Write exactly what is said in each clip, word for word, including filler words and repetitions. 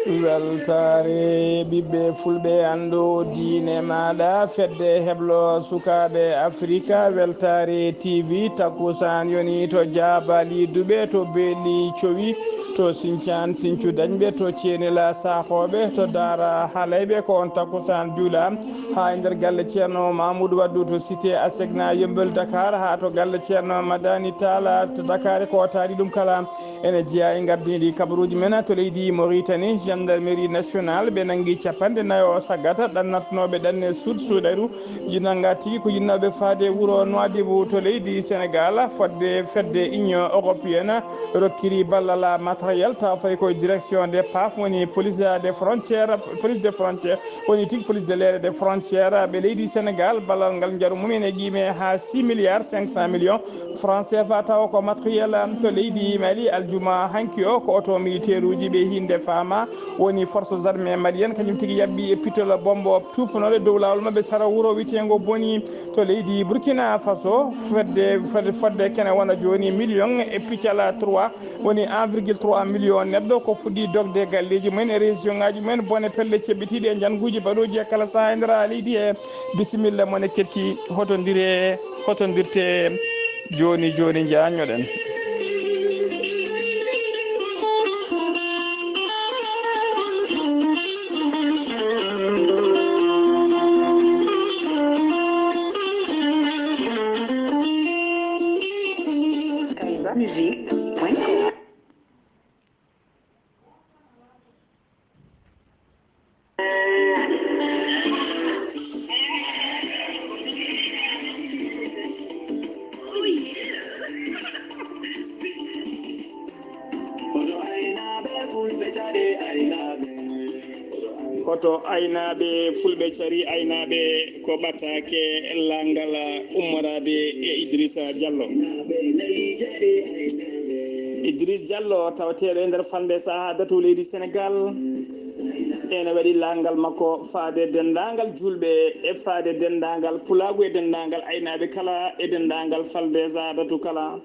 Weltaare ɓiɓɓe fulɓe, anndu diine maaɗa, fedde heblo sukaaɓe Afrika, Weltaare T V, takkusaan yoni to Jaabali Duɓe, to Beeli Cowi, to Sincaan Sincu Dañɓe, to Ceenela Saaxooɓe, to Daara Halayɓe, ko on takkusaan juula haa e nder galle Ceerno Mamoudou Waddou to cité Asegna Yembel Dakar, haa to galle Ceerno Madani Talla to Dakar, ko taari ɗum kala. Ene jeyaa e ngardiiɗi kabaruuji men to leydi Mauritanie, gendarmerie nationale, ɓe nanngi capanɗe nayo saggata ɗannatnooɓe ɗanne suud suuɗayru. Nannga tigi ko yinnooɓe faade wuro Nouadhibou to leydi Sénégal, fodde fedde Union européenne rokkiri ballal matériel, tawa fayi koye direction des paf, woni police des frontières, police des frontières, woni tigi police de l'air et des frontières, ɓe leydi Sénégal, ballal ngal njaru mumen e qiime haa six milliards cinq cent millions franc C F A, tawa ko matériel to leydi Mali. Aljuma hanki o, ko oto militaire uji ɓe hinde faama, woni forces armées maliennes, kañum tigi yabbi e pitol bombo tuufanooɗo dow laawol maɓɓe sara wuro wiyeteengo Boni to leydi Burkina Faso. Fedde, fedde, fodde kene wona jooni million e piccal trois, woni un virgule trois million neɗɗo ko fuɗɗi dogde galleeji mumen e région ngaji mumen, bone pelle ceɓɓitiiɗe e njannguuji baɗooji e kala sahaa e nder leydi he. Bisimilla mon e keɗki, hotondire, hotondirte jooni jooni, njaanñoɗen. Musique point com. Hoto aynaaɓe fulɓe cari aynaaɓe ko ɓataake lanngal ummoraade e Idrissa Diallo. Idriss Diallo, tawateeɗo e nder falnde Sahaadatu leydi Senegaal, ene waɗi laagal makko faade denndaangal juulɓe e faade denndaangal pulaagu e denndaangal aynaaɓe kala e denndaangal falnde Sahaadatu kala,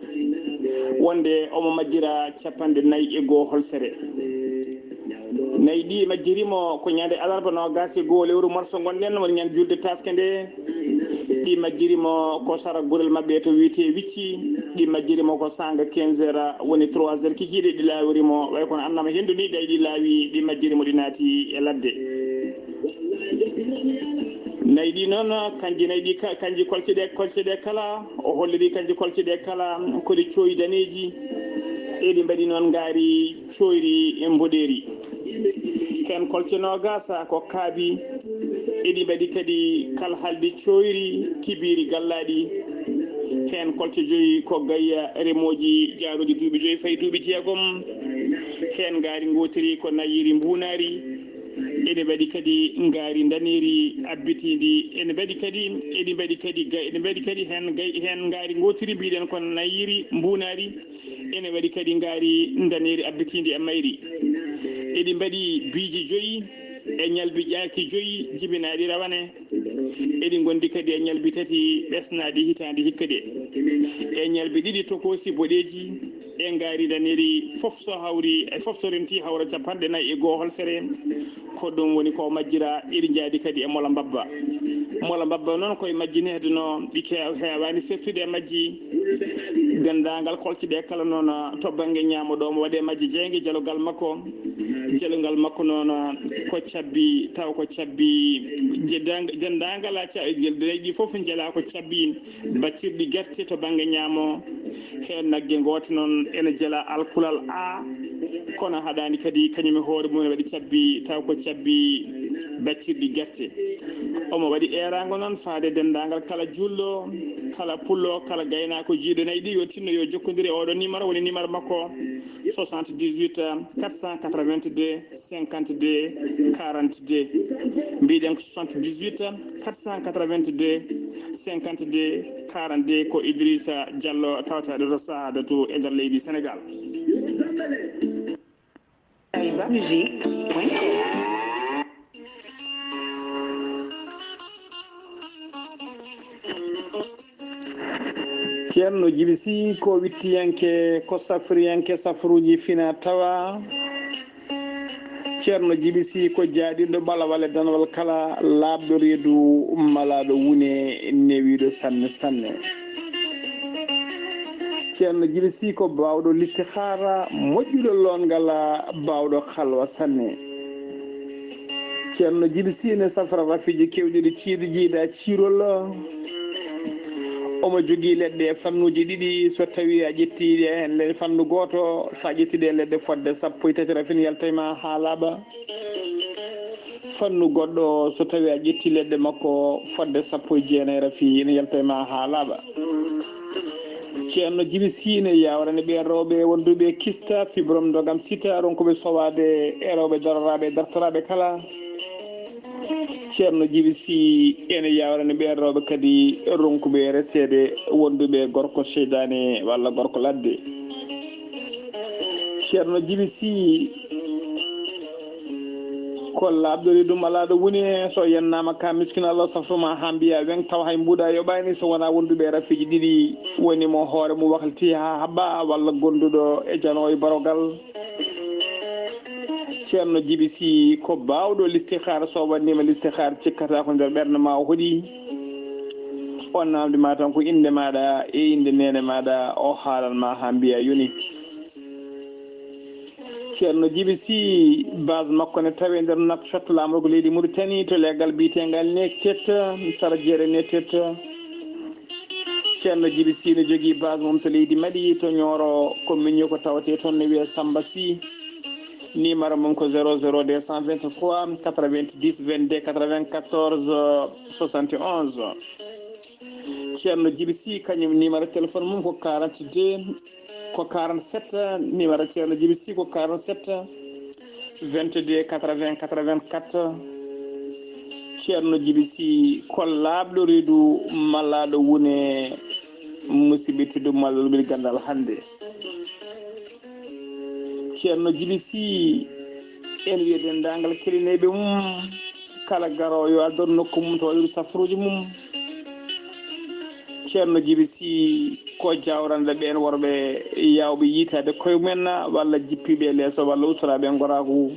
wonde omo majjira capanɗe nayi e goo holsere. Nayi ɗi majjiri mo ko ñande alarba noogas e goo lewru marso ngonɗen, woni ñande juulde taaske nde. Ɗi majjiri mo ko sara gurel maɓɓe to wiyetee Wicci. Ɗi majjiri mo ko saanga quinze heures, woni trois heures kikiiɗe, ɗi laawiri mo. Way kono annama henndu ni, ɗay ɗi laawi, ɗi majjiri mo, ɗi naati e ladde. Nayi ɗi noon, kanji nayi ɗi ka-, kanji kolce ɗe, kolce ɗe kala, o holliri kanji kolce ɗe kala, ko ɗi cooyi daneeji. E ɗi mbaɗi noon ngaari cooyri mboɗeeri. Heen kolce noogas ko kaabi, eɗi mbaɗi kadi kalhaldi cooyri kibiiri gallaaɗi. Heen kolce joyi ko gayya remooji jaarooji duuɓi joyi fayi duuɓi jeegom. Heen ngaari ngootiri ko nayiiri mbuunaari. Eɗi mbaɗi kadi ngaari ndaneeri abbitiindi. Ene mbaɗi kadi, eɗi mbaɗi kadi ga-, eɗi mbaɗi kadi heen gay-, heen ngaari ngootiri mbiɗen ko nayiiri mbuunaari. Ene waɗi kadi ngaari ndaneeri abbitiindi e mayri. Eɗi mbaɗi biiji joyi e ñalbi ƴaaki joyi jibinaaɗi rawane. Eɗi ngondi kadi e ñalbi tati ɓesnaaɗi hitaande hikka ɗe. E ñalbi ɗiɗi tokoosi boɗeeji e ngaari ndaneeri, fof so hawri, e fof so renti hawra capanɗe nayi e goo holsere. Ko ɗum woni ko majjira, eɗi njaadi kadi e mola mbabba. Mola mbabba noon koye majji ne heddono, ɗi keew-, heewaani seftude e majji. Denndaangal kolce ɗe kala noon, to bannge ñaamo ɗo, omo waɗi e majje jeynge jalogal makko. Jalogal makko noon ko cabbi, taw ko cabbi, je-, denndaangal a ca-, ɗi fof njalaa ko cabbi baccirɗi gerte to bannge ñaamo. Heen nagge gooto noon ene jela alkulal A, kono haɗaani kadi kañum e hoore mum ene waɗi cabbi, taw ko cabbi baccirɗi gerte. Omo waɗi eeraango noon faade denndaangal kala juulɗo, kala pullo, kala gaynaako jiiɗo nayi ɗi, yo tinno yo jokkondir e oɗo numéro, woni numéro makko, soixante-dix-huit, quatre cent quatre-vingt-deux, cinquante-deux, quarante-deux. Mbiɗen ko soixante-dix-huit, quatre cent quatre-vingt-deux, cinquante-deux, quarante-deux, ko Idrissa Diallo tawteeɗo to Sahaadatu e nder leydi Senegaal. Musique point com. Ceerno Jibi Sy ko wittiyanke, ko safriyanke safruuji fina tawa. Ceerno Jibi Sii ko jaaɗiiɗo ɓalawal e danawal kala, laaɓɗo reedu, malaaɗo wune, newiiɗo sanne sanne. Ceerno Jibi Sii ko baawɗo listihaara, moƴƴuɗo loongal, baawɗo halwa sanne. Ceerno Jibi Sii ne safra rafiiji keewɗi ɗi ciidi jiida ciirol. Omo jogii leɗɗe e fannuuji ɗiɗi, so tawii a ƴettii ɗe heen le-, fannu gooto, so a ƴettii ɗe leɗɗe fodde sappo e tati, rafi ne yalta e ma haa laaɓa. Fannu goɗɗo, so tawii a ƴettii leɗɗe makko fodde sappo e jeenayi, rafi ene yalta e ma haa laaɓa. Ceerno Jibi Sii ne yaawrani ɓeen rewɓe wonduɓe kista, fibrome, ndogam, sita, ronkuɓe sowaade e rewɓe daroraaɓe e dartoraaɓe kala. Ceerno Jibi Sii ene yaawrani ɓeen rewɓe kadi ronkuɓe reseede wonduɓe gorko seydaane walla gorko ladde. Ceerno Jibi Sii ko laaɓɗori ɗum alaa ɗo woni, so yennaama ka miskin Allah safruma haa mbiya weŋ taw hay mbuuɗa yoɓaani so wonaa wonduɓe rafiiji ɗiɗi woni mo hoore mum wakliti haa haɓɓa walla gonduɗo e jano e barogal. Ceerno Jibi Sii ko baawɗo listihaar, so wannima listihaar cikkata ko nder ɓernde ma o hoɗi. O namdi ma tan ko innde maaɗa e innde neene maaɗa, o haalan ma haa mbiya yoni. Ceerno Jibi Sii, base makko ne tawe nder Nouakchott, laamorgo leydi Mauritanie, to leggal biyetengal Netet, sara jeere Netet. Ceerno Jibi Sii ne jogii base mum to leydi Mali, to Nioro, ko miñi ko tawetee toon, ne wiyee Samba Sii. Numéro mum ko zéro zéro deux cent vingt-trois quatre-vingt-dix vingt-deux quatre-vingt-quatorze soixante et onze. Ceerno Jibi Sii, kañum numéro téléphone mum ko quarante-deux, ko quarante-sept, numéro Ceerno Jibi Sii ko quarante-sept vingt-deux quatre-vingts quatre-vingt-quatre. Ceerno Jibi Sii ko laaɓɗo reedu, malaaɗo wune, musidɓe tedduɓe, malaaɗo wune ganndal hannde. Ceerno Jibi Sii, en wiya denndaangal kelineeɓe mum, kala garoowo yo addoru nokku mum to waɗiru safruuji mum. Ceerno Jibi Sii ko jawranɗe ɓeen worɓe yaawɓe yiytaade koye mumen, walla jippiiɓe e leeso, walla ustoraaɓe e ngoraagu.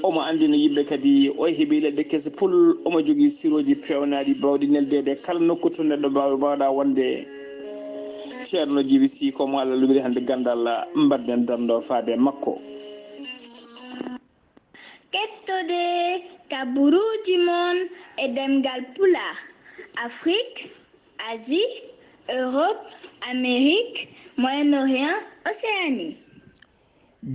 Omo anndina yimɓe kadi, o heɓi leɗɗe kese pul, omo jogii sirooji peewnaaɗi baawɗi neldeede kala nokku to neɗɗo baaw-, baawɗa wonde. Ceerno Jibi Sii ko mo Allah luɓiri hannde ganndal, mbaɗden darndo faade e makko. Kettode kaburuuji mon e ɗemngal Pulaar, Afrik, Asie, Europe, Amérique, Moyen-Orient, Océanie.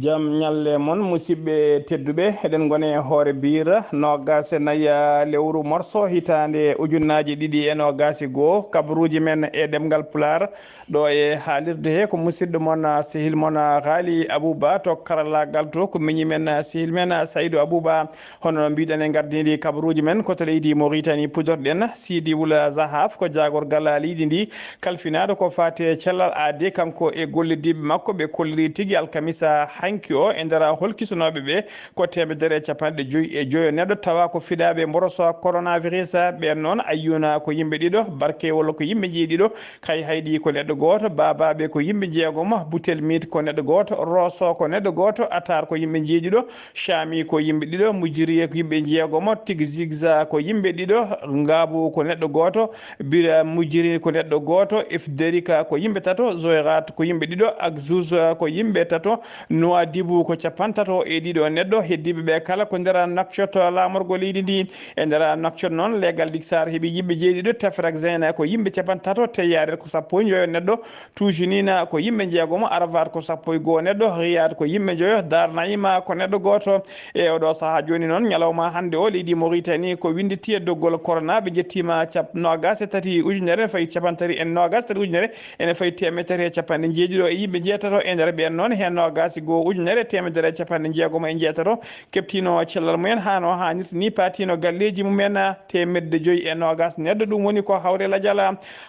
Jam ñalle mon, musidɓe tedduɓe. Eɗen ngoni e hoore biir noogaas e nayi lewru morso hitaande ujunnaaji ɗiɗi e noogaas e goo. Kabaruuji men e ɗemngal Pulaar, ɗo e haalirde he, ko musidɗo mon, sehil mon, Haali Abuba, to karallaagal to, ko miñi men, sehil men, Saydu Abuba. Hono no mbiɗen e ngardiindi kabaruuji men, ko to leydi Moritani puɗorɗen. Sidi Wula Zahaf ko jaagorgal leydi ndi, kalfinaaɗo ko faati e cellal aadi, kanko e gollodiiɓe makko, ɓe kolliri tigi alkamisa hanki o e nder holkisunooɓe ɓe ko teemedere e capanɗe joyi e joyo neɗɗo, tawa ko fiɗaaɓe mboroso coronavirus. Ɓeen noon, Ayyuuna ko yimɓe ɗiɗo, Barkewol ko yimɓe jeeɗiɗo, Kay Hayɗi ko neɗɗo gooto, Baabaaɓe ko yimɓe jeegomo, Butel Miit ko neɗɗo gooto, Rooso ko neɗɗo gooto, Ataar ko yimɓe jeeɗiɗo, Caami ko yimɓe ɗiɗo, Mujiriye ko yimɓe jeegomo, Tig Zigza ko yimɓe ɗiɗo, Ngaabu ko neɗɗo gooto, Bira Mujiri ko neɗɗo gooto, Ifderika ko yimɓe tato, Zoyrat ko yimɓe ɗiɗo, Agzuz ko yimɓe tato, Nuwadibu ko capantato e ɗiɗo neɗɗo. Heddiiɓe ɓe kala ko nder Nouakchott, laamorgo leydi ndi. E nder Nouakchott noon, leegal Diksar heɓi yimɓe jeeɗiɗo, Tefrak Zeyna ko yimɓe capantato, Teyyaret ko sappo e joyo neɗɗo, Tuujinina ko yimɓe jeegomo, Arafat ko sappo e goo neɗɗo, Riyad ko yimɓe joyo, Dar Naima ko neɗɗo gooto. E oɗo sahaa jooni noon, ñalawma hannde o, leydi Moritani ko winnditi e doggol corona, ɓe njettiima cap-, noogaas e tati ujunere, ene fayi capanɗe tati e noogaas e tati ujunere, ene fayi teemedere e capanɗe jeeɗiɗo e yimɓe jeetato. E nder ɓeen noon, heen noogaas e goo ujunere teemedere e capanɗe jeegomo e jeetato, keɓtiino cellal mumen haa no haanirta ni, paatiino galleeji mumen teemedde joyi e noogaas neɗɗo. Ɗum woni ko hawre lajal.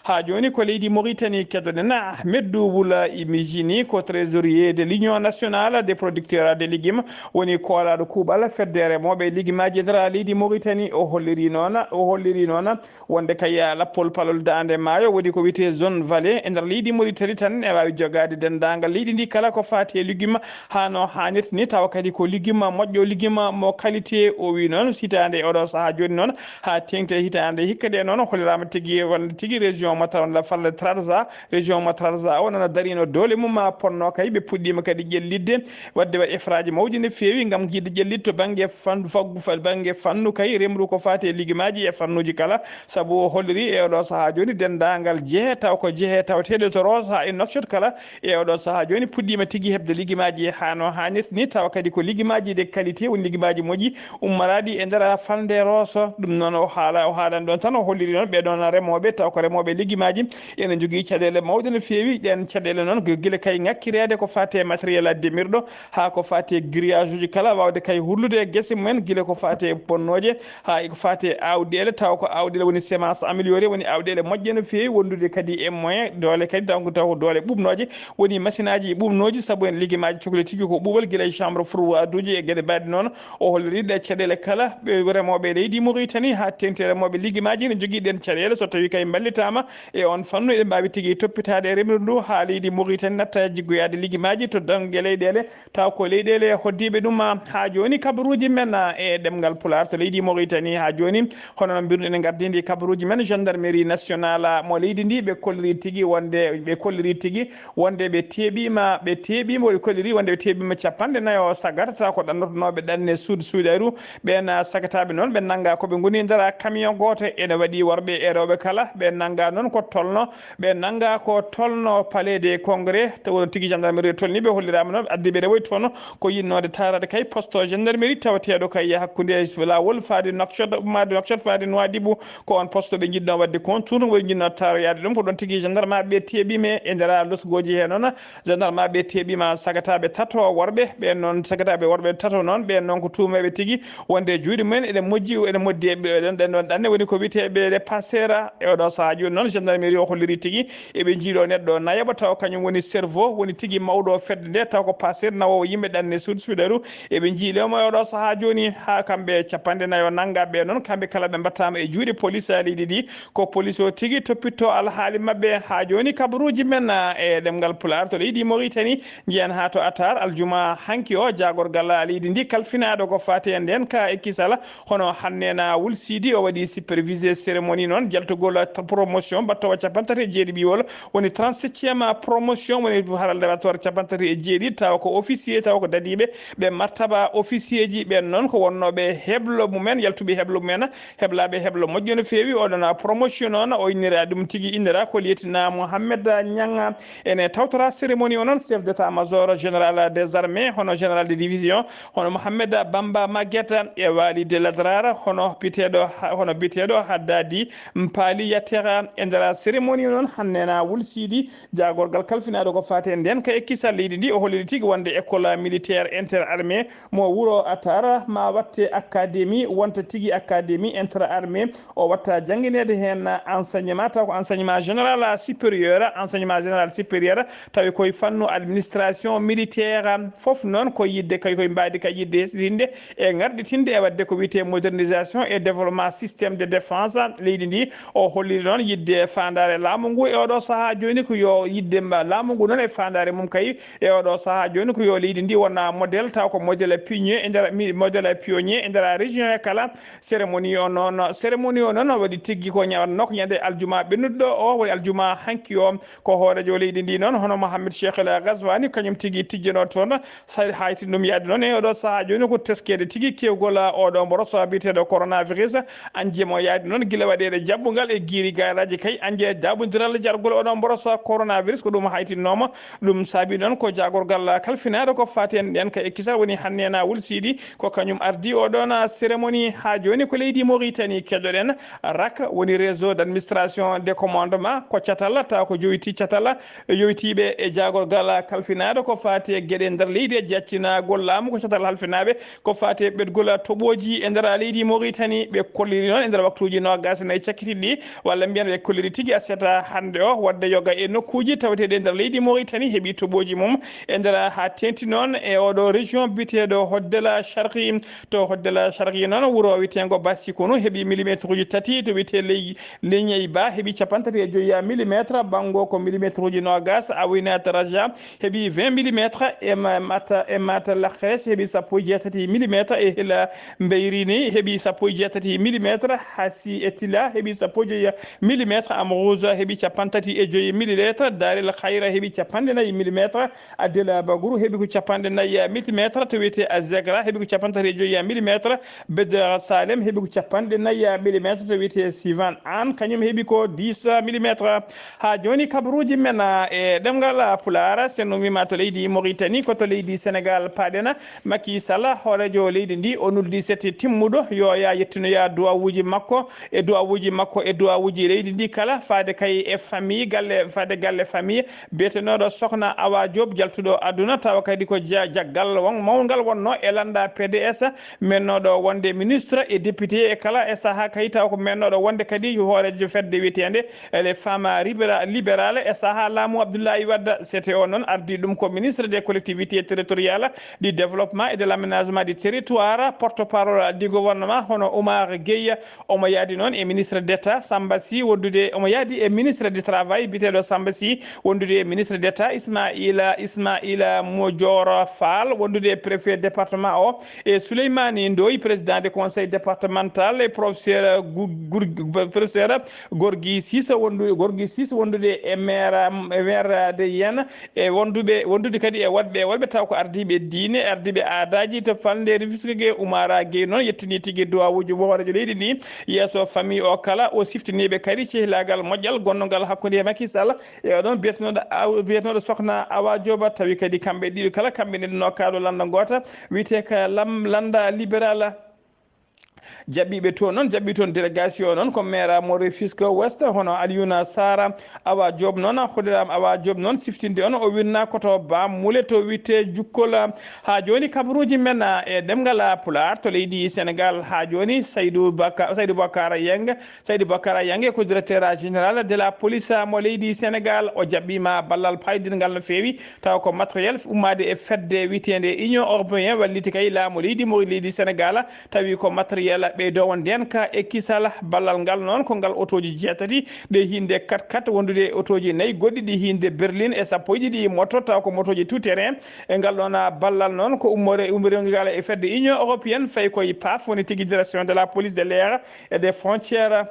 Haa jooni ko leydi Moritani keddoɗen. Ahmed Wula Imijini ko trésorier de l'Union nationale des producteurs de légumes, woni koolaaɗo kuuɓal fedde remooɓe legimaaji e nder leydi Moritani. O holliri noon, o holliri noon wonde kay lappol palol Daande Maayo, woni ko wiyetee zone vallée, e nder leydi Moritani tan e waawi jogaade denndaangal leydi ndi kala ko faati e legum. Haa no haanirta ni, tawa kadi ko ligima moƴƴo, ligima mo qualité. O wi noon, hitaande e oɗo sahaa jooni noon, haa teeŋti e hitaande hikka nde noon, holliraama tigi wonde tigi région Matam walla Falle Trarza, région mo Trarza o nana darino doole mum, ma ponno kay ɓe puɗɗiima kadi ƴellitde, waɗde waɗ efraaji mawɗi no feewi ngam yiɗde ƴellitde to bannge fannu, faggu, fa-, bannge fannu kay remru ko faati e ligimaaji e fannuuji kala, sabu o holliri e oɗo sahaa jooni denndaangal jehe taw ko jehe tawateeɗe to Roos haa e Nouakchott kala, e oɗo sahaa jooni puɗɗiima tigi heɓde ligimaaji haa no haanirta ni, tawa kadi ko ligimaaji de qualité, woni ligimaaji moƴƴi ummaraaɗi e nder falnde Roos. Ɗum noon o haala, o haalani ɗoon tan, o holliri noon ɓee ɗoon remooɓe, taw ko remooɓe ligimaaji, ene njogii caɗeele mawɗe no feewi. Ɗeen caɗeele noon ko gila kay ŋakkireede ko faati e matériel demirɗo, haa ko faati e grillage uji kala, waawde kay hurlude e gese mumen, gila ko faati e bonnooje, haa e ko faati e aawɗeele, tawa ko aawɗeele woni semence améliorée, woni aawɗeele moƴƴe no feewi, wondude kadi e moyen, doole kadi, taw ko, taw ko doole ɓuuɓnooje, woni machine aji ɓuuɓnooji, sabu en ligimaaji cokle tigi ko ɓuuɓal, gila e chambre froide uji e geɗe mbaɗe noon. O holliri ɗe caɗeele kala, ɓe remooɓe leydi Mauritanie, haa teeŋti remooɓe ligimaaji, ne njogii ɗeen caɗeele, so tawii kay mballitaama e oon fannu, eɗen mbaawi tigi toppitaade e remru ndu, haa leydi Mauritanie natta e jiggoyaade ligimaaji to bannge leyɗeele, taw ko leyɗeele hoddiiɓe ɗum. Haa jooni, kabaruuji men, a, e ɗemngal Pulaar to leydi Mauritanie, haa jooni, hono no mbirno ene ngardi ndi kabaruuji men, gendarmerie nationale mo leydi ndi, ɓe kolliri tigi wonde, ɓe kolliri tigi wonde ɓe teeɓiima, ɓe teeɓiima, ɓe kolliri wonde ɓe teeɓiima cappanɗe nayo sagatata ko ɗannotonooɓe ɗanne suud suuɗayru. Ɓeen, a, sagataaɓe noon, ɓe nannga ko ɓe ngoni nder camion gooto, ene waɗi worɓe e rewɓe kala, ɓe nannga noon ko tolno, ɓe nannga ko tolno Palais des Congrès, taw tigi gendarmerie tolni ɓe, holliraama noon addiɓe rewoy toon ko yinnoode taarade kay poste gendarmerie tawateeɗo kay hakkunde laawol faade Nouakchott, ummaade Nouakchott faade Nouadhibou, ko on poste ɓe njiɗno waɗde contournement, ɓe njiɗno taaroyaade ɗum, ko ɗoon tigi gendarme ɓe teeɓiima e nder losgooji he noon, gendarme ɓe teeɓiima sagataaɓe tato worɓe, ɓeen noon sagataaɓe worɓe tato noon, ɓeen noon ko tuumeeɓe tigi wonde juuɗe mumen ene moƴƴi, ene moddi e ɓe-, ɗen, ɗen ɗon ɗanne woni ko wiyeteeɓe les passeurs. E oɗo sahaa jooni noon, gendarmerie o holliri tigi eɓe njiiloo neɗɗo nayaɓo, taw kañum woni cerveau, woni tigi mawɗo fedde nde, taw ko passeur nawoowo yimɓe ɗanne suud suuɗaru. Eɓe njiiloo mo e oɗo sahaa jooni, haa kamɓe cappanɗe nayo nanngaɓe noon, kamɓe kala ɓe mbaɗtaama e juuɗe police leydi ndi. Ko police o tigi toppitto alhaali maɓɓe. Haa jooni, kabaruuji men, a, e ɗemngal Pulaar to leydi Mauritanie, njiyan haa to Atar, aljuma hanki o, jaagorgal leydi ndi kalfinaaɗo ko faati e ndeen ka e kisal, hono Hannena Wul Sidi, o waɗi supervisé cérémonie noon, jaltugol t-, promotion, battoowo cappanɗe tati e jeeɗiɓiwol, woni trente-septième promotion, woni haralde wattorde cappanɗe tati e jeeɗiɗi, tawa ko officier, tawa ko dadiiɓe, ɓe martaba officier ji, ɓeen noon ko wonnooɓe heblo mumen, yaltuɓe heblo mumen, heblaaɓe heblo moƴƴo no feewi. Oɗon promotion noon, o innira ɗum tigi, innira ko lieutenant Mohamed Niang. Ene tawtora cérémonie o noon, chef d'état-major général des armées, hono général de division, hono Mohamed Bamba Maguette e Walid Ladrar, hono biteeɗo, hono biteeɗo Haddadi Mpali Yatera. E nder cérémonie o noon, Hannena Wul Sidi, jaagorgal kalfinaaɗo ko faati e ndeen ka e kisal leydi ndi, o holliri tigi wonde école militaire interarmée mo wuro Atar ma watte académie, wonta tigi académie interarmée, o watta janngineede heen enseignement, taw ko enseignement général supérieur, enseignement général supérieur, tawi koye fannu administration militaire, fof noon ko yiɗde kay, koye mbaadi ka yiɗde hesɗitinde e ngarɗitinde e waɗde ko wiyetee modernisation et développement système de défense leydi ndi. O holliri noon yiɗde faandaare laamu ngu e oɗo sahaa jooni ko yo yiɗde mba-, laamu ngu noon e faandaare mum kay e oɗo sahaa jooni ko yo leydi ndi wona modèle, taw ko modèle pionnier e nder mi-, modèle pionnier e nder région he kala. Cérémonie o noon, cérémonie o noon waɗi tiggi ko ñawanno ko ñande aljuma ɓennuɗo o, woni aljuma hanki o. Ko hooreejo leydi ndi noon, hono Mohamed Cheikh El Ghazouani, kañum tigi tijjano toon. Sa-, haytin ɗum yaade noon e oɗo sahaa jooni ko teskeede tigi kewgol oɗo mboros biyeteeɗo coronavirus. Anjemo yaade noon gila waɗeede jaɓɓungal e giiri gaaraaji kay, anje daabondiral jargol oɗo mboros coronavirus, ko ɗum haytinnooma. Ɗum saabi noon ko jaagorgal kalfinaaɗo ko faati en ɗen ka e kisal woni Hannena Wul Sidi, ko kañum ardi oɗon cérémonie. Haa jooni ko leydi Mauritanie keɗoɗen. rak, woni réseau d'administration de commandement, ko catal, tawa ko jowitii catal, yowitiiɓe e jaagorgal kalfinaaɗo ko faati e geɗe nder leydi e jaccinagol laamu, ko catal halfinaaɓe ko faati e ɓetgol toɓooji e nder leydi Mauritanie. Ɓe kolliri noon e nder waktuuji noogaas e nayi cakkitiiɗi ɗi, walla mbiyen ɓe kolliri tigi aset hannde o, waɗde yoga e nokkuuji taweteeɗi e nder leydi Mauritanie heɓi toɓooji mum e nder, haa teeŋti noon e oɗo région biyeteeɗo Hoddela Sharqi. To Hoddela Sharqi noon, wuro wiyeteengo Bassi Kunu heɓi millimétre uji tati, to wiyetee ley Leñey Ba heɓi cappanɗe tati e joyi millimétre, Banngo ko millimétre uji noogaas, Awinata Raja heɓi vingt millimétre. Laxe e ma-, mata, e mata Laxe heɓi sappo e jeetati millimetre, e Hila Mbeyrini heɓi sappo e jeetati millimetre, Hasi e Tila heɓi sappo e joyi millimetre, Amrouza heɓi capanɗe tati e joyi millimetre, Darel Khayra heɓi capanɗe nayi millimetre, Adela Baguru heɓi ko capanɗe nayi millimetre, to wiyetee Azegra heɓi ko capanɗe tati e joyi millimetre, Bedara Salem heɓi ko capanɗe nayi millimetre, to wiyetee Sivan An kañum heɓi ko dix millimetre. Haa jooni kabaruuji men, ah, e ɗemngal, ah, Pulaar, so en ummiima to leydi Mauritanie, ko to leydi Senegal paaɗen. Macky Sall, hooreejo leydi ndi, o nuldi sette timmuɗo, yo ya yettinoya duwawuuji makko, e duwawuuji makko, e duwawuuji leydi ndi kala, faade kay e famille, galle, faade galle famille, biyetenooɗo Sokhna Awa Diop, jaltuɗo aduna, tawa kadi ko ja-, jaggal won-, mawngal wonno e lannda P D S, mennooɗo wonde ministre e député e kala e sahaa kay, tawa ko mennooɗo wonde kadi hooreejo fedde wiyeteende Les Femmes Libéra-, Libérales e sahaa laamu Abdoulaye Wade. C'était o noon ardi ɗum ko ministre des collectivités territoriales, du développement et de l'aménagement du territoire, porte-parole du gouvernement, hono Oumar Gueye, omo yaadi noon e ministre d'État Samba Sy wondude, omo yaadi e ministre du travail biyeteeɗo Samba Sy wondude e ministre d'État Ismaïla, Ismaïla Modior Fall wondude e préfet département o, e Souleymani Ndoye, président de conseil départemental, e professeur Gou-, Gour-, professeur Gorgui Cissé wondu-, Gorgui Cissé wondude e maire, e maire de Yène, e wonduɓe, wondude kadi e waɗɓe, e waɗɓe taw ko ardiiɓe diine, ardiiɓe aadaaji to falnde Rufisque ge. Oumar Gueye noon yettini tigi duwawuuji mo hooreejo leydi ndi yeeso famille o kala, o siftiniiɓe kadi cehlaagal moƴƴal gonnongal hakkunde e Macky Sall e oɗon biyetenooɗo Aw-, biyetenooɗo Sokhna Awa Diop, tawi kadi kamɓe ɗiɗo kala kamɓe ndenno kaɗo lannda ngoota wiyetee ka lam-, lannda libéral. Jaɓɓiiɓe toon noon, jaɓɓi toon délégation noon ko maire mo Rufisque Ouest, hono Aliouna Sara. Awa Diop noon, holliram Awa Diop noon, siftinde on, o winna ko to Bam Moulé to witte Jukkol. Haa jooni kabaruuji men, ah, e ɗemngal, ah, Pulaar to leydi Senegal. Haa jooni Saydou Baka-, Saydou Bakara Yeng, Saydou Bakara Yeng ko directeur général de la police, ah, mo leydi Senegal. O jaɓɓiima ballal paydingal no feewi, tawa ko matériel ummaade e fedde wiyeteende Union Européen walliti kay laamu leydi mo leydi Senegal. Tawi ko matériel ɓeydowo ndeenka e kisal. Ballal ngal noon ko ngal otooji jeetati, ɗe hiinde quatre quatre wondude e otooji nayi goɗɗi ɗi hiinde berline e sappo e ɗiɗi moto, tawa ko motooji tout terrain. E ngal ɗoon ballal noon ko ummore, ummoreengal e fedde Union Européenne, fayi koye paf, woni tigi direction de la police de l'air et des frontières.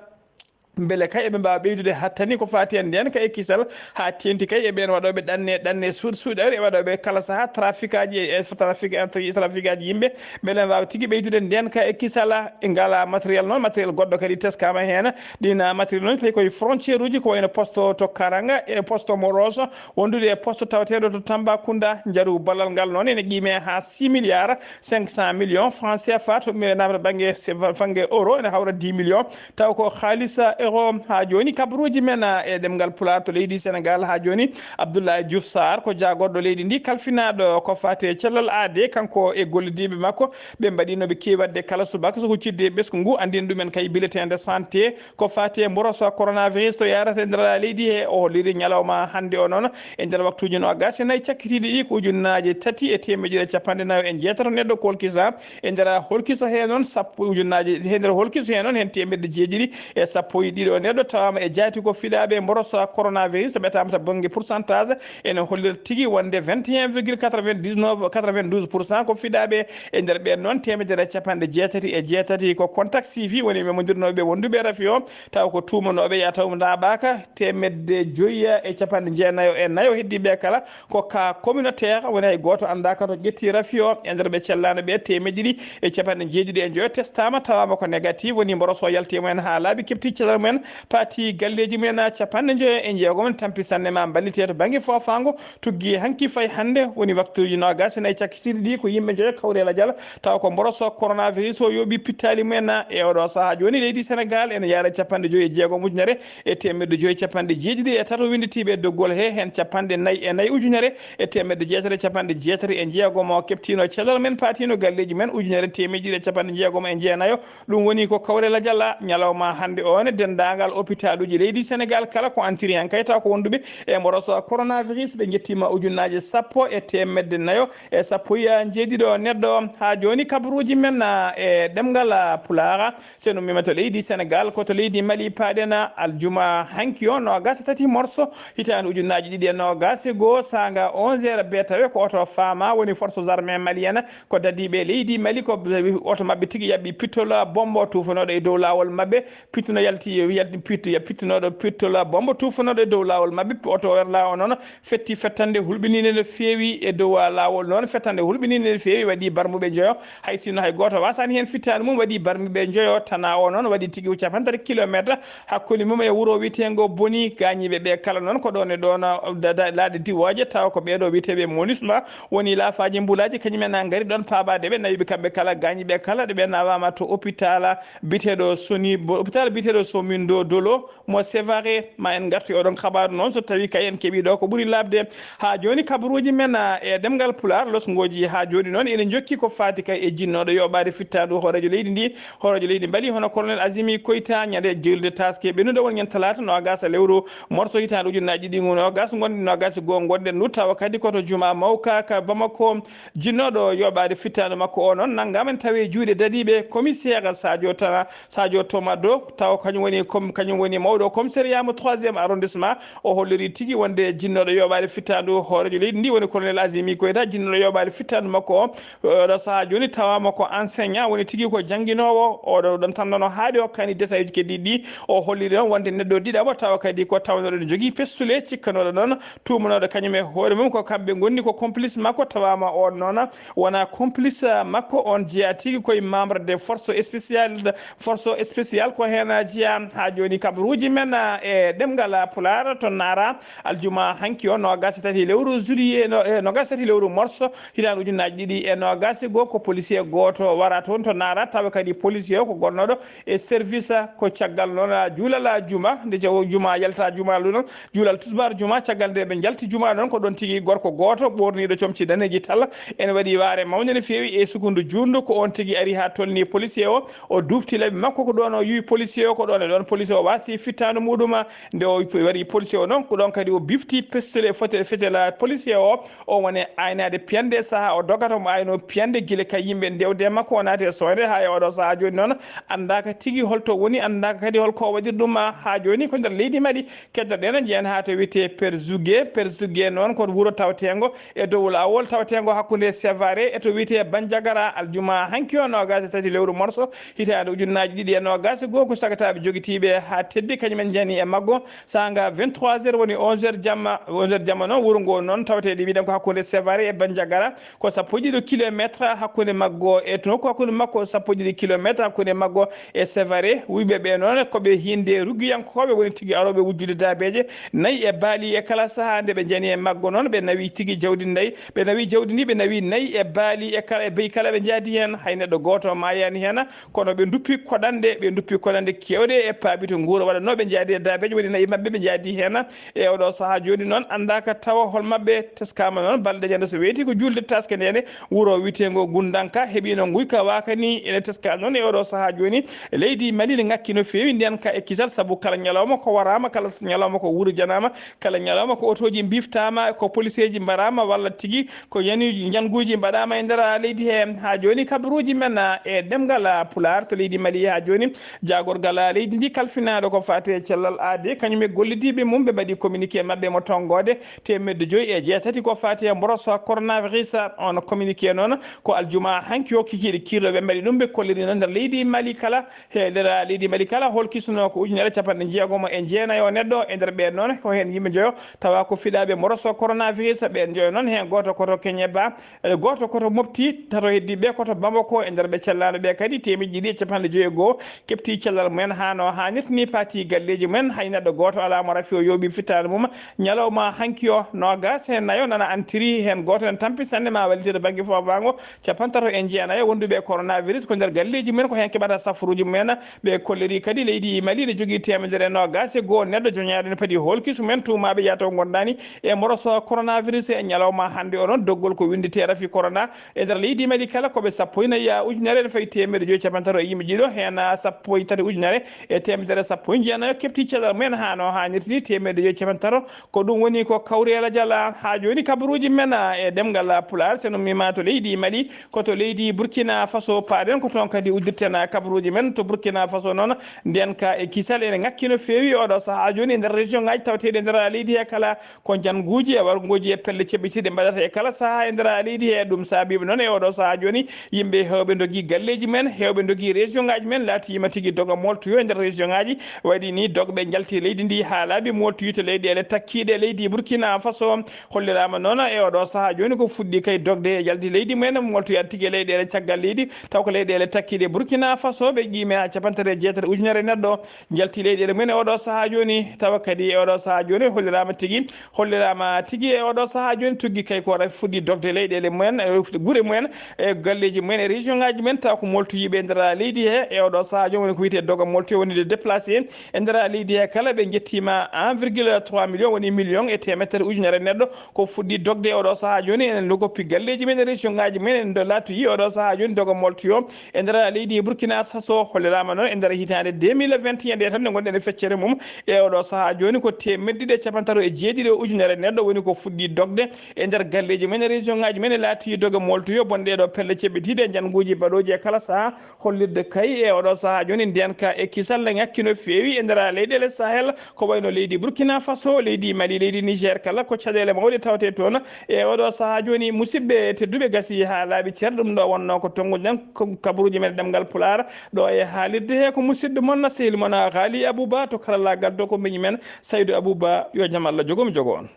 Mbele kay eɓe mbaawa ɓeydude hattani ko faati e ndeenka e kisal, haa teeŋti kay e ɓeen waɗooɓe ɗanne, ɗanne suuɗ-, suuɗayre e waɗooɓe kala sahaa trafic aji e, e trafic entre, trafic aji yimɓe, mbele mbaawa tigi ɓeydude ndeenka e kisal. E ngala matériel noon, matériel goɗɗo kadi teskaama heen. Ɗiin matériel noon tawi koye frontière uji, ko wayno poste to Karanga e poste Moroso, wondude e poste tawateeɗo to Tambacounda. Njaru ballal ngal noon ene qiime haa six milliards cinq cent millions francs C F A, to mi namata bannge, bannge euro ene hawra dix millions. Taw ko haalisa euro. Haa jooni kabaruuji men, ah, e ɗemngal Pulaar to leydi Senegal. Haa jooni Abdoulaye Diouf Sarr ko jaagorɗo leydi ndi, kalfinaaɗo ko faati e cellal aadee, kanko e gollidiiɓe makko, ɓe mbaɗiino ɓe keewi waɗde kala subaka so huccitde e ɓesngu ngu. Anndin ɗumen kay bileteende santé ko faati e mboroso coronavirus to yaarata e nder leydi he. O holliri ñalawma hannde o noon e nder waktuuji noogaas e nayi cakkitiiɗi ɗi ko ujunnaaje tati e teemedde ɗiɗi e capanɗe nayo e jeetato neɗɗo kolkisa. E nder holkiso he noon sappo ujunnaaje, e nder holkiso he noon heen teemedde jeeɗiɗi e sappo e ɗiɗo neɗɗo tawaama e jaati ko fiɗaaɓe mboroso coronavirus. So ɓetaama to bannge pourcentage, ene hollira tigi wonde vingt et un virgule quatre-vingt-dix-neuf, quatre-vingt-douze pour cent ko fiɗaaɓe. E nder ɓeen noon, teemedere e capanɗe jeetati e jeetati ko contact suivi, woni memondirnooɓe wonduɓe e rafi o, tawa ko tuumanooɓe, ya taw ndaaɓaaka, teemedde joyi e capanɗe jeenayo e nayo heddiiɓe kala ko cas communautaire, woni hay gooto anndaaka to ƴetti rafi o. E nder ɓe cellaano ɓe, teemedde ɗiɗi e capanɗe jeeɗiɗi e joyo testaama, tawaama ko négatif, woni mboroso yalti e mumen haa laaɓi, keɓti cellal mumen, paati galleeji mumen, capanɗe joyo e jeegom tampi sanne ma mballite to bannge foofaango, tuggi hanki fayi hannde, woni waktuuji noogaas e nayi cakkitiiɗi ɗi ko yimɓe joyo kawri e lajal, tawa ko mboroso coronavirus o yooɓi pittaali mumen. E oɗo sahaa jooni leydi Senegal ene yaara capanɗe joyi e jeegom ujunere e teemedde joyi capanɗe jeeɗiɗi e tato winnditiiɓe e doggol he, heen capanɗe nayi e nayi ujunere e teemedde jeetati e capanɗe jeetati e jeegom o keɓtiino cellal men, paatiino galleeji men ujunere teemedde ɗiɗi e capanɗe jeegom e jeenayo. Ɗum woni ko kawre lajal ñalawma hannde o ne. denndaangal hôpitaluuji leydi Senegaal kala ko entiri heen kay taw ko wonduɓe e mboros coronavirus, ɓe njettiima ujunnaaje sappo e teemedde nayo e sappo e jeeɗiɗo neɗɗo. Haa jooni kabaruuji men, ah, e ɗemngal, ah, Pulaar, so en ummiima to leydi Senegaal, ko to leydi Mali paaɗen, ah, aljuma hanki o, noogaas e tati morso, hitaande ujunnaaji ɗiɗi e noogaas e goo, saanga onze heures be tawe ko oto fama woni forces armées maliennes, ko dadiiɓe leydi Mali, ko oto maɓɓe tigi yaɓɓi pittol bombo tuufanooɗo e dow laawol maɓɓe, pittuno yalti, yalti pittu-, ya pittunooɗo pittol bombo tuufanooɗo e dow laawol maɓɓe, oto werla o noon fetti fettande hulɓiniinde no feewi e dow laawol noon, fettande hulɓiniinde no feewi waɗi barmuɓe njoyo, hay sinno hay gooto wasaani heen fittaandu mum, waɗi barmuɓe njoyo, tana o noon waɗi tigi cappanɗe tati kilometre hakkunde mum e wuro wiyeteengo Boni, gaañiiɓe ɓe kala noon ko ɗoon e ɗoon, da-, da-, laaɗe diwooje, tawa ko ɓeeɗo wiyeteeɓe MONUSMA woni laafaaji mbulaaji, kañum en a ngari ɗoon paabaade ɓe, nawiiɓe kamɓe kala, gaañiiɓe kala, ɗe ɓe nawaama to hôpital biyeteeɗo Soni, bo-, hôpital biyeteeɗo Somindo Dolo mo Sévaré. Ma en ngartu e oɗon kabaaru noon, so tawii kay en keɓii ɗo ko ɓuri laaɓde. Haa jooni kabaruuji men, ah, e ɗemngal Pulaar, losngooji haa jooni noon ene njokki ko faati kay e jinnooɗo yoɓaade fittaandu hooreejo leydi ndi, hooreejo leydi Mali, hono Colonel Azimi Koyta, ñande juulde taaske ɓennude won ñande talaata noogaas lewru morso hitaande ujunnaaji ɗiɗi ngu noogaas, ngonɗen noogaas e goo, ngonɗen ndu tawa kadi ko to Juma Mawka ka Bamako. Jinnooɗo yoɓaade fittaandu makko o noon nanngaama ene tawi e juuɗe dadiiɓe commissaire Sadio Tana, Sadio Tomado, tawa kañum woni com-, kañum woni mawɗo commissariat mo troisième arrondissement. O holliri tigi wonde jinnooɗo yoɓaade fittaandu hooreejo leydi ndi woni Colonel Azimi Koyta, jinnooɗo yoɓaade fittaandu makko o, o ɗo sahaa jooni tawaama ko enseignant, woni tigi ko jannginoowo. Oɗo ɗon tan noon o haaɗi o kani détail uji keddiiɗi ɗi. O holliri noon wonde neɗɗo ɗiɗaɓo tawa kadi ko tawnooɗo ne jogii pestule cikkanooɗo noon tuumanooɗo kañum e hoore mum ko kamɓe ngonni ko complice makko, tawaama on noon wona complice makko, on jeyaa tigi koye membre de force spéciale, force spéciale ko heen jeyaa. Haa jooni kabaruuji men, ah, e ɗemngal Pulaar to Naara, aljuma hanki o noogaas e tati lewru juillet, no, e noogaas e tati lewru morso hitaande ujunnaaji ɗiɗi e noogaas e goo, ko policier gooto wara toon to Naara, tawa kadi policier o ko gonnooɗo e service, ko caggal noon, ah, juulal, ah, juma, nde je-, juma yalta juma ɗum noon, juulal tusbar juma, caggal nde ɓe njalti juma noon, ko ɗoon tigi gorko gooto ɓoorniiɗo comci daneeji tala ene waɗi waare mawnde no feewi e sukundu juutndu, ko oon tigi ari haa tolni policier o, o dufti laɓi makko, ko ɗoon o yuwi policier o, ko ɗoon e ɗoon policier o wasi fittaandu muɗum, nde o waɗi policier o noon, ko ɗoon kadi o bifti pestele fote-, fetela policier o, o woni aynaade piyande sahaa o dogata, omo ayno piyande gila ka yimɓe ndewde e makko, o naati e soyde haa e oɗo sahaa jooni noon, anndaaka tigi holto woni, anndaaka kadi holko o waɗiri ɗum. Haa jooni ko nder leydi Mali keddoɗen, jeyan haa to wiyetee Perzugue. Perzugue noon ko wuro tawteengo e dow laawol tawteengo hakkunde Sévaré e to wiyetee Bandiagara, aljuma hanki o noogaas e tati lewru morso hitaande ujunnaaji ɗiɗi e noogaas e goo, ko sagataaɓe jogitiiɓe haa teddi, kañum en njani e maggo, saanga vingt-trois heures woni onze heures jamma, onze heures jamma noon, wuro ngo noon tawteede mbiɗen ko hakkunde Sévaré e Bandiagara, ko sappo e ɗiɗo kilometre hakkunde maggo e to nokku, hakkunde makko sappo e ɗiɗo kilometre hakkunde maggo e Sévaré. Wuyɓe ɓe noon ko ɓe hiinde ruggiyankooɓe woni tigi arooɓe wujjude daabeeje nayi e baali e kala sahaa. Nde ɓe njani e maggo noon, ɓe nawi tigi jawdi nayi, ɓe nawi jawdi ndi, ɓe nawi nayi e baali e kala, e beyi kala ɓe njaadi heen. Hay neɗɗo gooto maayaani heen, kono ɓe nduppi koɗanɗe, ɓe nduppi koɗanɗe keewɗe e paabi to nguura waɗatnoo ɓe njaadi e daabeeje woni nayi maɓɓe ɓe njaadi heen. E oɗo sahaa jooni noon, anndaaka tawa hol maɓɓe teskaama noon. Balɗe jannde so weeti ko juulde taske ndeene, wuro wiyeteengo Gundanka heɓiino nguyka waaka ni ene teska noon e oɗo sahaa jooni. Leydi Mali ne ŋakki no feewi ndeen ka e kisal, sabu kala ñalawma ko waraama, kala ñalawma ko wurjanaama, kala ñalawma ko otooji mbiftaama, ko poliseeji mbaraama walla tigi ko yani-, njanguuji mbaɗaama e nder leydi he. Haa jooni kabaruuji men, ah, e ɗemngal, ah, Pulaar to leydi Mali. Haa jooni jaagorgal, ah, leydi ndi kalfinaaɗo ko faati e cellal aade, kañum e gollidiiɓe mum ɓe mbaɗi communiqué maɓɓe mo tonngoode teemedde joyi e jeetati ko faati e mboros coronavirus. On communiqué noon ko aljuma hanki o kikiiɗe kiirɗo ɓe mbaɗi ɗum, ɓe kolliri noon nder leydi Mali kala, he nder leydi Mali kala holkisunoo ko ujunere capanɗe jeegomo e jeenayo neɗɗo. E nder ɓeen noon ko heen yimɓe njoyo tawa ko fiɗaaɓe mboros coronavirus. Ɓeen njoyo noon heen gooto ko to Keñeba, e gooto ko to Mopti, tato heddiiɓe ko to Bamako. E nder ɓe cellaano ɓe kadi teemedde ɗiɗi e capanɗe joyi e goo keɓti cellal mumen haa no haanirta ni, paati galleeji mumen. Hay neɗɗo gooto alaa mo rafi o yooɓi fittaandu mum. Ñalawma hanki o, noogaas e nayo nana antiri, heen gooto ene tampi sanne ma wallitde bannge foofaango, capantato e jeenayo wonduɓe e coronavirus ko nder galleeji mumen, ko heen keɓata safaruuji mumen. Ɓe kolliri kadi leydi Mali ne jogii teemedere e noogaas e goo neɗɗo joñaaɗo ne padi hoolkisu men tuumaaɓe yahata o ngondaani e mboros coronavirus. E ñalawma hannde o noon, doggol ko winndetee rafi corona e nder leydi Mali kala ko ɓe sappo e nayi ujunere ene fayi teemedde joyi capantato e yimɓe ɗiɗo, heen sappo e tati ujunere e e teemedere sappo e jeenayo keɓti cellal mumen haa no haanirta ni, teemedde joyi capanɗe tati. Ko ɗum woni ko kawreela jala haa jooni kabaruuji men, ah, e ɗemngal Pulaar. So no mbiimaa to leydi Mali, ko to leydi Burkina Faso paaɗen, ko toon kadi uddirten, ah, kabaruuji men. To Burkina Faso noon, ndeen ka e kisal ene ŋakki no feewi oɗo sahaa jooni e nder région ŋaaji tawteeɗi e nder leydi he kala. Ko njannguuji e warnguuji e pelle ceɓɓitiiɗe mbaɗata e kala sahaa e nder leydi he. Ɗum saabiiɓe noon e oɗo sahaa jooni, yimɓe heewɓe ndogi galleeji men, heewɓe ndogi région ŋaaji men, laatiima tigi doga moltoyo e nder région ŋaaji. Waɗi ni dogɓe njalti leydi ndi haa laaɓi, moltoyi to leyɗeele takkiiɗe leydi Burkina Faso. Holliraama noon e oɗo sahaa jooni ko fuɗɗi kay dogde e njalti leydi mumen, moltoyaade tigi e leyɗeele caggal leydi, taw ko leyɗeele takkiiɗe Burkina Faso, ɓe qiimi haa capanɗe tati e jeetati ujunere neɗɗo njalti leyɗeele mumen e oɗo sahaa jooni. Tawa kadi e oɗo sahaa jooni holliraama tigi, holliraama tigi e oɗo sahaa jooni tuggi kay ko rafi fuɗɗi dogde leyɗeele mumen, e gure mumen, e galleeji mumen, e région ŋaaji men, taw ko moltoyiiɓe e nder leydi he. E oɗo sahaa jooni woni ko wiyetee doga moltoyo, woni de déplacé e nder leydi he kala. Ɓe njettiima un virgule trois million, woni million e teemedere ujunere neɗɗo ko fuɗɗi dogde e oɗo sahaa jooni. Enen logoppi galleeji men e région ŋaaji men, en do laatoyi oɗo sahaa jooni doga moltoyo e nder leydi Burkina Faso. Holliraama noon e nder hitaande deux mille vingt et un nde tan nde ngonɗen e feccere mum, e oɗo sahaa jooni ko teemedde ɗiɗi e capanɗe tati e jeeɗiɗi ujunere neɗɗo woni ko fuɗɗi dogde e nder galleeji men e région ŋaaji men, e laatoyi doga moltoyo. Bon, ɗee ɗo pelle ceɓɓitiiɗe e njannguuji baɗooji e kala sahaa, hollirde kay e oɗo sahaa jooni ndeenka e kisal ne ŋakki no feewi e nder leyɗeele Sahel, ko wayno leydi Burkina Faso, leydi Mali, leydi Niger kala, ko caɗeele mawɗe tawetee toon. E oɗo sahaa jooni, musidɓe tedduɓe, gasi haa laaɓi cer. Ɗum ɗo wonnoo ko tonnguɗen ko kabaruuji men ɗemngal Pulaar ɗo e haalirde he. Ko musidɗo mon, sehil mon, Ghali Abouba, to karallaagal to ko miñi men Saydou Abouba. Yo jam Allah jogo mi jogo on.